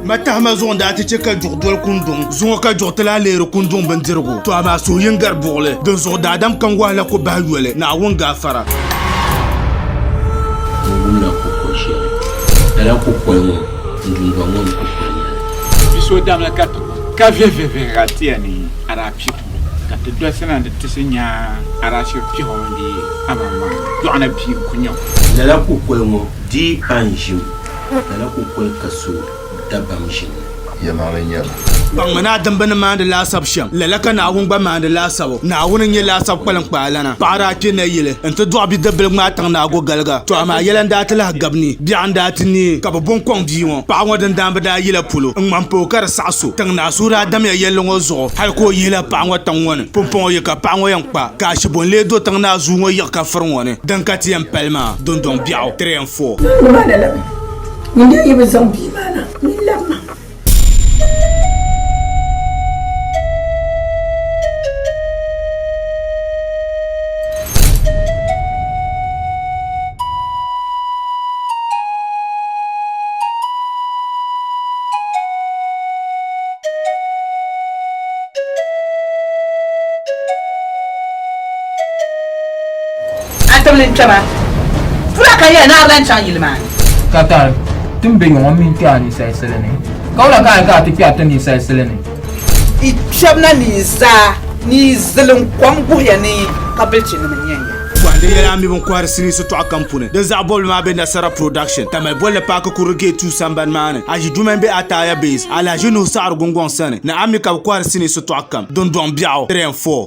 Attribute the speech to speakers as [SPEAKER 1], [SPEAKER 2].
[SPEAKER 1] Matahima zuɣu n-daa ti chɛ ka juɣu doli kunduŋ. Zuŋɔ ka juɣu ti lahi leeri kunduŋ bindirigu. Tɔ amaa suhuyin gari buɣili. Dinzuɣu daadam kam wahala ku bahi yoli. Naawuni gaafara.
[SPEAKER 2] N wumla kukol shɛli. Lala kukoli ŋɔ, n dundɔŋ ŋɔ ni kukoli n-nyɛ li.
[SPEAKER 3] Bi so damli ka ti wum, ka vihivihivihiga tiya ni a daa pihi o, ka ti dolisi na ni ti ti nya a daa shiri pihi o mi bee amaŋmaŋ yɔɣu ni bia n-ku nya o.
[SPEAKER 2] Lala kukoli ŋɔ dii pa n-ʒim. Lala kukoli ka so dabam ʒim ni.
[SPEAKER 4] Yɛlimaŋli n-nyɛ li.
[SPEAKER 1] Kpaŋmi ni a dimba ni maandi laasabu shɛm, lala ka Naawuni gba maandi laasabu. Naawuni n-nyɛ laasabu kpaliŋkpaalana. Paɣa daa kpe nayili nti dɔɣi bidibbil ŋmaai tiŋ ni Agogaliga. Tɔ amaa yɛla n-daa ti lahi gabi ni, biɛɣu n-daa ti neei ka bɛ bo n-kɔŋ bia ŋɔ. Paɣa ŋɔ dindaamba daa yila polo n-ŋma m-pa o ka di saɣi so. Tiŋ naa suhu daa damya yɛlli ŋɔ zuɣu hal ka o yihila paɣa ŋɔ tiŋ ŋɔ ni. Pumpɔŋɔ yi ka paɣa ŋɔ yɛn kpa, ka ashibɔ n-lee do tiŋ naa zuu ŋɔ yiɣi ka firi ŋɔ ni. Din ka ti yɛn pali maa, dundɔŋ biɛɣu 3 and 4.
[SPEAKER 5] Niŋdi ma lala mi, ŋun daa yi bi zaŋ bia maa na, nyin labi ma.
[SPEAKER 6] A tibili n-kpɛma, pula ka yɛli ni a lan chaŋ yili maa ni.
[SPEAKER 7] Ka tari, ti ni be yiŋ ŋɔ mini kpe a ninsalisili ni, ka wula ka a yɛn ka a ti kpe a ti ninsalisili ni?
[SPEAKER 6] Yi kpɛbu na ni yi zaa ni yi zilim kom guhiya ni ka bilichinim n-nyɛ ya.
[SPEAKER 1] Bɔhindi yɛla a mi bin kɔhiri sinii sitɔɣu kam puuni. Di zaɣ bɔbili maa be Nasara Production, Tamale bolli paaki kurili gate 2 sambani maa ni. A ʒi duma m-be Ataaya Base, Alhaji Nuhu Saɣiri Gungɔŋ sani ni a mi ka bɛ kɔhiri sinii sitɔɣu kam, dundɔŋ biɛɣu 3 and 4.